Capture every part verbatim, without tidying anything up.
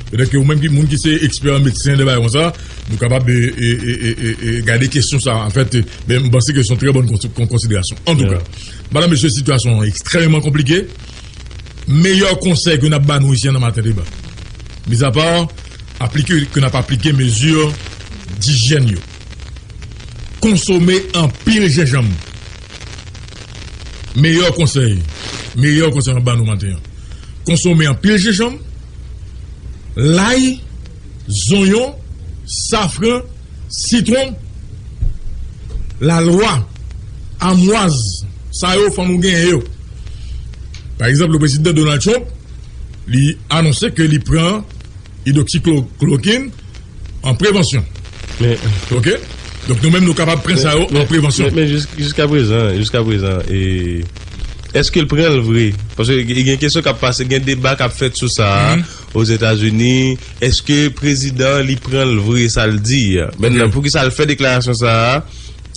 Petèt ke ou menm ki, moun ki se ekspè an medsen, de bagay konsa, nou kapab e, e, e, e, e, e gade kesyon sa a. Anfèt, e, men m panse ke se yon trè bòn konsi-, kon-, konsiderasyon. Antouka, medam, mesye, sitiyasyon an ekstrèmeman konplike. Meyè konsèy ke n ap ba nou isi an nan Maten Deba, mizapa aplike, ke n ap aplike mezi dijyèn yo, konsome anpil jenjanm. Meyè konsèy, meyè konsèy m ap ba nou maten an. Konsome anpil jenjanm, lay, zonyon, safran, sitwon, lalwa, amwaz, sa yo fò nou genyen yo. Pa egzanp, le prezidan Donald Trump, li anonse ke li pran idwoksiklorokin an prevansyon. Men, oke? Donk, nou menm, nou kapab pran sa yo an prevansyon. Men, men jis-, jiska prezan, jiska prezan, e, èske l pran l vre? Paske gen kesyon k ap pase, gen deba k ap fèt sou sa a, Ozetazini. Èske prezidan li pran l vre, sa l di a? Mentnan, poukisa l fè deklarasyon sa a?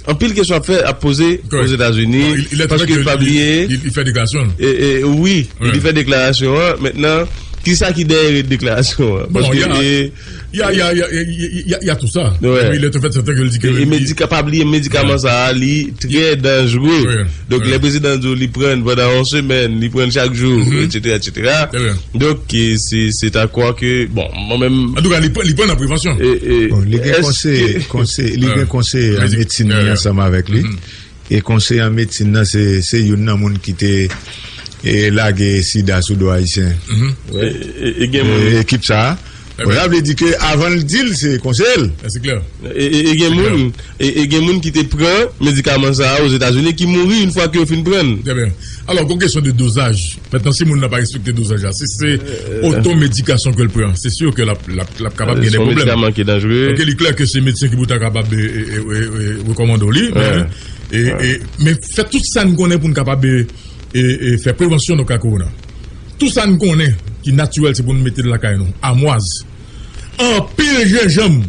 Anpil kesyon ap fè, ap poze Ozetazini, paske pa bliye, li, li fè deklarasyon. E, e, wi, li fè deklarasyon an. Mentnan, kisa ki dèyè deklarasyon an? Paske, e, Il y a, il y a, il y a, il y a, il y a, il y a tout ça. Ouais. Mais il est en fait certain que le dit que E, e medika-, pa bliye medikaman sa a, li trè danjere. Donk, lè prezidan di w li pran l pandan yon semèn, li pran l chak jou, etsetera, etsetera. Donk, e, se, se ta kwè ke, bon, mwen menm. Antouka, li pran, li pran nan prevansyon. E, e, bon, li gen konseye, konseye, li gen konseye an medsin li ansanm avèk li. E konseye an medsin nan, se, se youn nan moun ki te, e, lage sida sou do ayisyen. E, e, e gen moun. E, ekip sa a. Bon, sa vle di ke avan l di l, se konseye l. E, se klè. E, e, e gen moun, e, e gen moun ki te pran medikaman sa a Ozetazini ki mouri yon fwa ke yo fin pran l. Trè byen. Alò, gon kesyon de dozaj. Mentnan, si moun nan pa respekte dozaj la, si se otomedikasyon ke l pran, se si ke l ap, l ap, l ap kapab gen de pwoblèm. Se yon medikaman ki danjere. Donk, li klè ke se medsen ki pou ta kapab, e, e, e, e, e, rekòmande w li, men, e, e, men fè tout sa n konnen pou n kapab, e, e, e, fè prevansyon nan ka kowona. Tout sa n konnen ki natirèl, se pou n mete l lakay nou. Amwaz. Anpil jenjanm.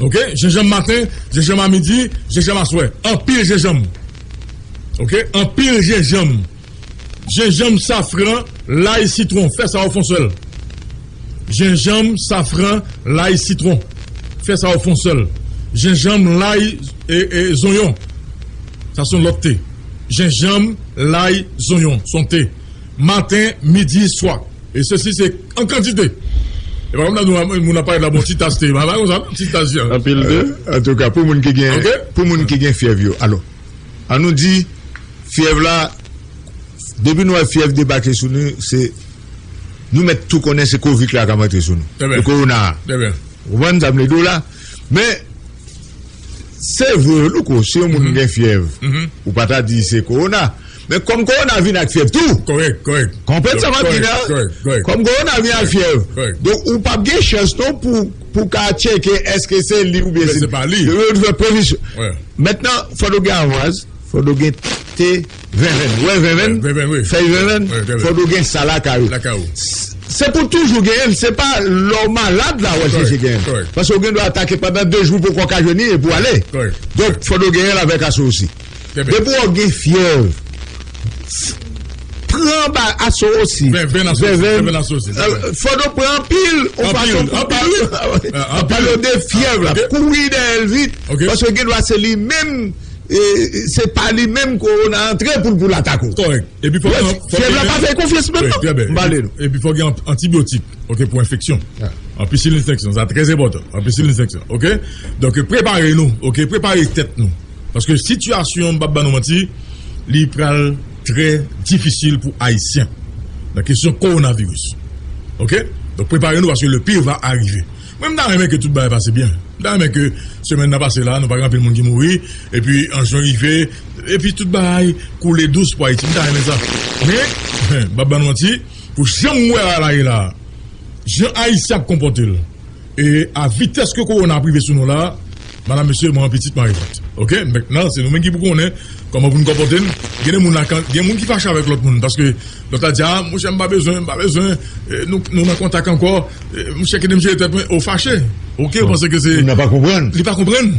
Oke? Jenjanm maten, jenjanm a midi, jenjanm aswè. Anpil jenjanm. Oke? Anpil jenjanm. Jenjanm, safran, lay, sitwon. Fè sa w fè yon sèl. Jenjanm, safran, lay, sitwon. Fè sa w fè yon sèl. Jenjanm, lay, e, e, zonyon. Sa se yon lòt te. Jenjanm, lay, zonyon. Se yon te. Maten, midi, swa. E sesi se an kantite. E pa kòm nan nou, moun ap pale la, bon, ti tas te. Pa, pa konsa, non, ti tas jan. Anpil de. Antouka, pou moun ki gen, pou moun ki gen fyèv yo. Alò, an nou di, fyèv la, depi nou wè fyèv debake sou nou, se, nou mèt tou konnen se kovid la k ap antre sou nou. Trè byen. Se kowona a. Trè byen. Ou konprann sa m vle di w la? Men, se vre, Louko, si yon moun gen fyèv, ou pa ta di se kowona. Men kòm kowona vin ak fyèv tou. Kòrèk, kòrèk. Konprann sa m ap di la? Kòrèk, kòrèk. Kòm kowona vin ak fyèv. Kòrèk. Donk, ou p ap gen chans non pou, pou ka tcheke èske se li oubyen se li. Yo fè previsyon. Mentnan, fò nou gen amwaz, fò nou gen te venvenn. Wè venvenn? Venvenn, wi. Fèy venvenn? Wi, venvenn. Fò nou gen sa lakay ou. Lakay ou. S-, se pou toujou genyen l, se pa lè w malad la w al chèche genyen l. Kòrèk, kòrèk. Paske w gen dwa atake pandan de jou poko w ka jwenn li epi w ale. Kòrèk. Donk, fò nou genyen l avèk aso osi. Trè byen. Depi w gen fyèv, pran ba aso osi. Venvenn aso osi. Venvenn. Venvenn aso osi, se vre. Fò nou pran anpil, ou pa anpil, anpil, wi. Anpil. Pale de fyèv la, kouri dèyè l vit, paske gen dwa se li menm, e, se pa li menm kowona antre pou l, pou l atake w. Kòrèk. Epi fò gen, fò gen, fyèv la pa fè konfyans menm non. Trè byen. M pale nou. Epi fò gen antibyotik, oke, pou enfeksyon. Anpisilin enfeksyon, sa trè enpòtan. Anpisilin enfeksyon, oke? Donk, prepare nou, oke? Prepare tèt nou. Paske sitiyasyon, m p ap ba nou manti, li pral trè difisil pou Ayisyen nan kesyon kowonaviris. Oke? Donk, prepare nou paske le pire va arriver. Mwen, m ta renmen ke tout bagay pase byen. M ta renmen ke semèn nan pase la, nou pa gen anpil moun ki mouri, epi an jen rive, epi tout bagay koule dous pou Ayiti. M ta renmen sa. Men, m p ap ba nou manti, pou jan m wè a la ye la, jan Ayisyen ap konpòte l, e a vitès ke kowona ap rive sou nou la, medam, mesye, mwen pitit mwen reprann. Oke? Mentnan, se nou menm ki pou konnen kòman pou n konpòte n. Gen de moun la, kan, gen moun ki fache avèk lòt moun, paske lòt la di, "A, monchè, m pa bezwen, m pa bezwen, e, nou, nou nan kontak ankò, e, monchè, kite m jere tèt mwen." Ou fache. Oke, ou panse ke se. Moun nan pa konprann. Li pa konprann.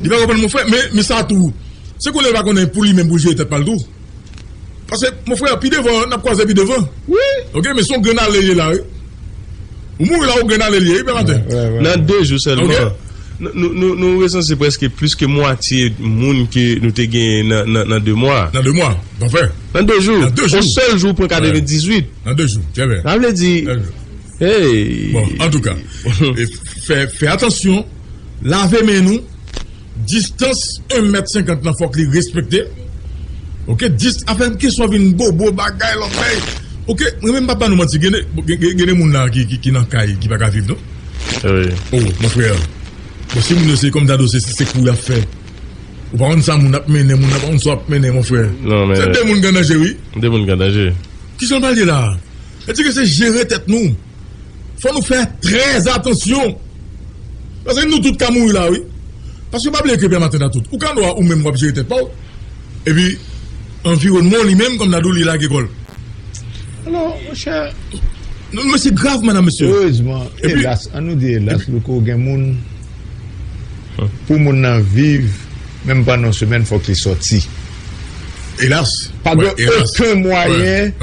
Li pa konprann, mon frè. Men, men sa tou, se konnen li pa konnen pou li menm pou l jere tèt pa l tou. Paske, mon frè, pi devan, n ap kwaze pi devan. Wi. Oke, men se yon grenn ale ye la, wi. Ou mouri la, ou grenn ale l ye, wi, pè Maten. Nan de jou sèlman. Nou, nou, nou, nou resanse prèske plis ke mwatye moun ke nou te genyen nan, nan, nan de mwa. Nan de mwa, pa fè. Nan de jou. Nan de jou. Yon sèl jou pran katrevendizwit. Nan de jou, trè byen. Sa vle di, hey. Bon, antouka, fè, fè atansyon, lave men nou, distans en mèt senkant lan fòk li respekte. Oke, dis, afè kesyon vin bobo, bagay, lòt bagay. Oke, mwen menm pa ba nou manti, gen de, gen, gen, gen de moun la ki, ki, ki nan kay, ki pa ka viv, non? Wi. Oh, mon frè. Bon, si moun yo se kòm dado, se, se kou y ap fè. Ou pa konn sa moun ap mennen, moun ap konn sa w ap mennen, mon frè. Non, men se de moun ki an danje, wi. De moun ki an danje. Ki jan l pral ye la? Sa di ke se jere tèt nou. Fò nou fè trè atansyon. Paske nou tout ka mouri la, wi. Paske pa bliye ke pè Maten nan tout. Ou ka nwa ou menm w ap jere tèt pa w. Epi, anviwònman w li menm, kòm nan dou li lage kò l. Alò, monchè, non, men se grav, madam, mesye. Erezman, epi, elas, an nou di elas, epi, Louko, gen moun, pou moun nan viv, menm pandan yon semèn, fòk li sòti. Elas. Pa gen okenn mwayen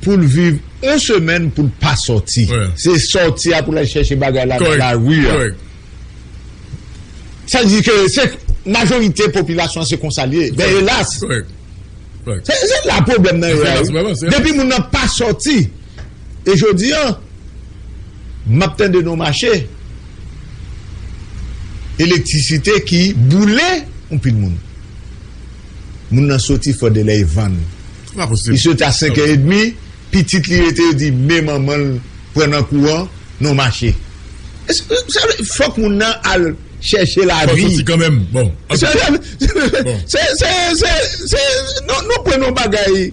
pou l viv yon semèn pou l pa sòti. Se sòti a pou l al chèche bagay la nan lari a. Sa di ke se majorite popilasyon an se konsa l ye. Ben, elas. Se, se la pwoblèm nan ye a, wi. Depi moun nan pa sòti, e jodi a, m ap tande nan mache, elektrisite ki boule yon pil moun. Moun nan soti Fòdèlèy vann. Li soti a senk è edmi, pitit li rete, yo di men manman l pran nan kouran, nan mache. Fòk moun nan al chèche lavi. Fòk soti kanmenm. Bon. Se, se, se, se, nou, nou pran yon bagay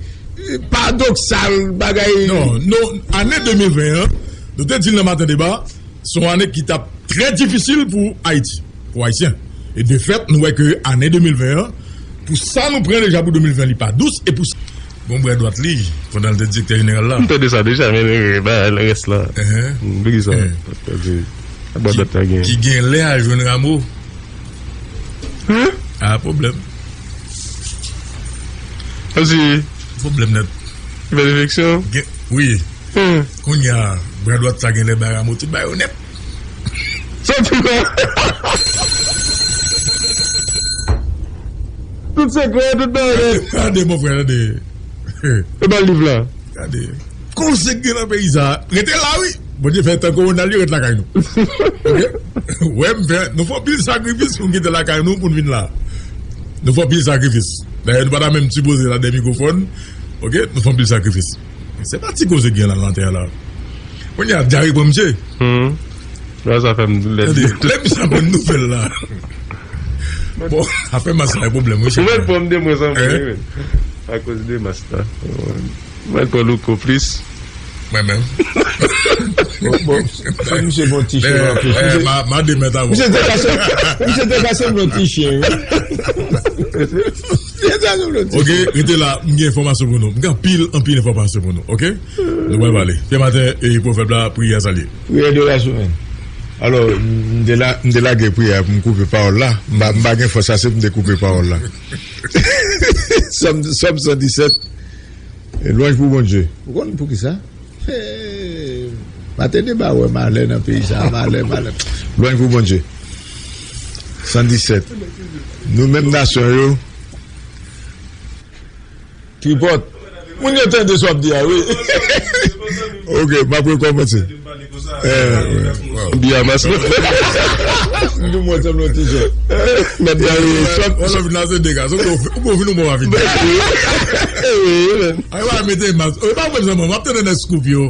paradoksal, bagay. Non, non, ane de mil ven an, nou te di l nan Maten Deba, se yon ane ki t ap trè difisil pou Ayiti, pou Ayisyen. E de fèt, nou wè ke ane de mil ven an, pou sa nou pran deja pou de mil ven, li pa dous, e pou sa, bon, bra dwat li, pandan l te direktè jeneral la. M tande sa deja, men, men, men, ba, rès la. M bliye sa. Bra dwat la gen. Ki gen lè al jwenn Rameau. A, pwoblèm. Kòmsi. Pwoblèm nèt. Bèl efeksyon. Wi. Kounye a, bra dwat sa gen lè bay Rameau tout bagay yo nèt. Soti la. Tout sekrè, tout bagay nèt. Gade, mon frè, gade. E ba liv la. Gade. Koze k gen nan peyi sa. Rete la, wi. Bondye fè tan kowona li ret lakay nou. Oke? Wè, m fè, nou fè anpil sakrifis pou n kite lakay nou pou n vin la. Nou fè anpil sakrifis. Dayè, nou pa ta menm sipoze la dèyè mikwofòn. Oke? Nou fè anpil sakrifis. Se pa ti koze k gen la nan tè a la. Kounye a, dyare pran misye. Lè sa fè m lè. Tande, lè misye aprann nouvèl la. Bon, afè mas la, e pwoblèm, wi. Ou mèt pran m de mwen san mwen, wi. Akoz de mas la. Ou mèt pran Louko plis. Mwen menm. Bon, bon, se misye bon ti cheve anplis. Misye, ma, ma de mèt avan. Misye te kase, misye te kase m lòt ti chen, wi. Misye te kase m lòt ti chen. Oke, rete la, m gen enfòmasyon pou nou. M gen anpil, anpil enfòmasyon pou nou, oke? Nou pral pale. Pè Maten, e pwovèb la, priyè sa l ye. Priyè de la semèn. Alò, m te la, m te lage priyè a pou m koupe pawòl la. M pa, m pa gen fòs ase pou m te koupe pawòl la. Sòm, Sòm san disèt. E lwanj pou Bondye. Ou konn poukisa? Maten Deba wè malè nan peyi sa, malè, malè. Lwanj pou Bondye. San disèt. Nou menm nasyon yo. Tripòt. Moun yo tande sa w ap di a, wi. Oke, m ap rekòmanse. Byamas. M di mwen sanble yon ti jèn. Mèt Dayou, Sòm. Ou lè vin la se dega. Ou bon vin ou bon pa vin. Ay, pa mete mas. Ou pa mwen zanman. M ap tande nan Scoop yo.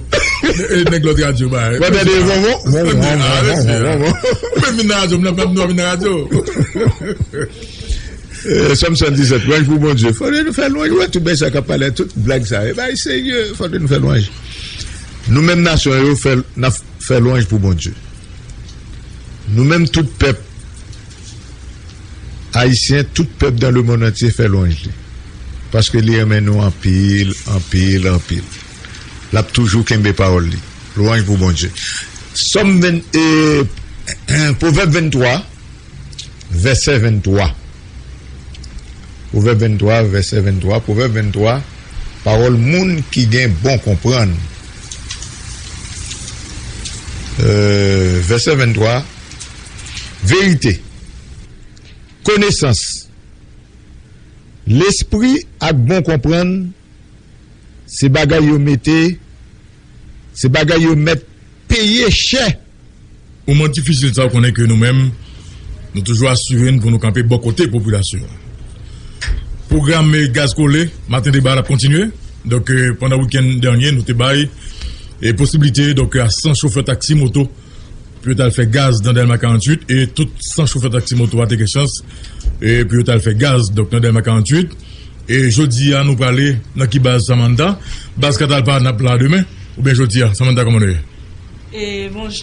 Nèg lòt radyo ba. Ou tande zanman? Ou menm vin nan radyo, m nan vin nan radyo. Sòm san disèt, lwanj pou Bondye. Fòdre nou fè lwanj. Ou wè tout bèy sa k ap pale, tout blag sa. E bay serye, fòdre nou fè lwanj. Nou menm nasyon yo, fè, n ap fè lwanj pou Bondye. Nou menm tout pèp ayisyen, tout pèp dans le monde entier fè lwanj li. Paske li renmen nou anpil, anpil, anpil. L ap toujou kenbe pawòl li. Lwanj pou Bondye. Sòm ven, e, Pwovèb venntwa, vèsè venntwa. Pwovèb venntwa, vèsè venntwa. Pwovèb venntwa, pawòl moun ki gen bon konprann. Euh, verset vingt-trois, verite, konesans, lespri ak bon konprann, se bagay yo mete, se bagay yo mèt peye chè. Moman difisil sa, ou konnen ke nou menm, nou toujou asire n pou nou kanpe bò kote popilasyon an. Pwogram, eh, Gaz Kole, Maten Deba ap kontinye. Donk, eh, pandan wikenn dènye, nou te bay, eh, posiblite, donk, a san chofè taksi moto pou yo t al fè gaz nan Dèlma karanntuit, e tout san chofè taksi moto a te gen chans, eh, pou yo t al fè gaz, donk, nan Dèlma karanntuit. E jodi a, nou prale nan ki baz, Samantha? Baz Katalpa n ap la demen, oubyen jodi a, Samantha, kòman nou ye? E bonjou.